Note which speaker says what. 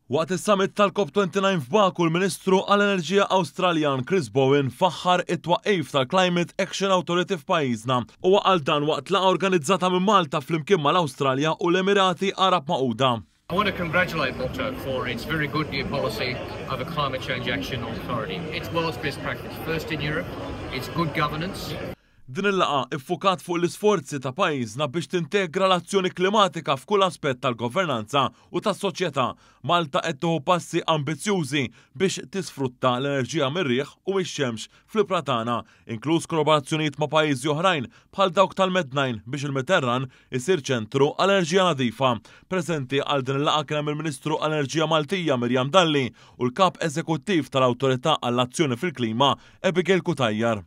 Speaker 1: Waqt is-summit tal-COP29 f'Baku, l-Ministru għall-Enerġija Awstraljan Chris Bowen faħħar it-twaqqif tal-Climate Action Authority f'pajjiżna. Huwa qal dan waqt laqgħa organizzata minn Malta flimkien mal-Awstralja u l-Emirati Għarab Magħquda.
Speaker 2: I want to congratulate Malta for its very good new policy of a Climate Change Action Authority. It's world's best practice, first in Europe, it's good governance.
Speaker 1: Din il-laqgħa iffukat fuq l-isforzi ta' pajjiżna biex tintegra l-azzjoni klimatika f'kull aspett tal-governanza u tas-soċjetà. Malta qed tieħu passi ambizzjużi biex tisfrutta l-enerġija mir-riħ u mix-xemx fl-ibħra tagħna, inkluż kollaborazzjonijiet ma' pajjiżi oħrajn bħal dawk tal-Med-9 biex il-Mediterran isir ċentru għal enerġija nadifa. Preżenti għal din il-laqgħa kien hemm il-Ministru għall-Enerġija Maltija Miriam Dalli u l-Kap Eżekuttiv tal-Awtorità għall-Azzjoni fil-Klima Abigail Cutajar.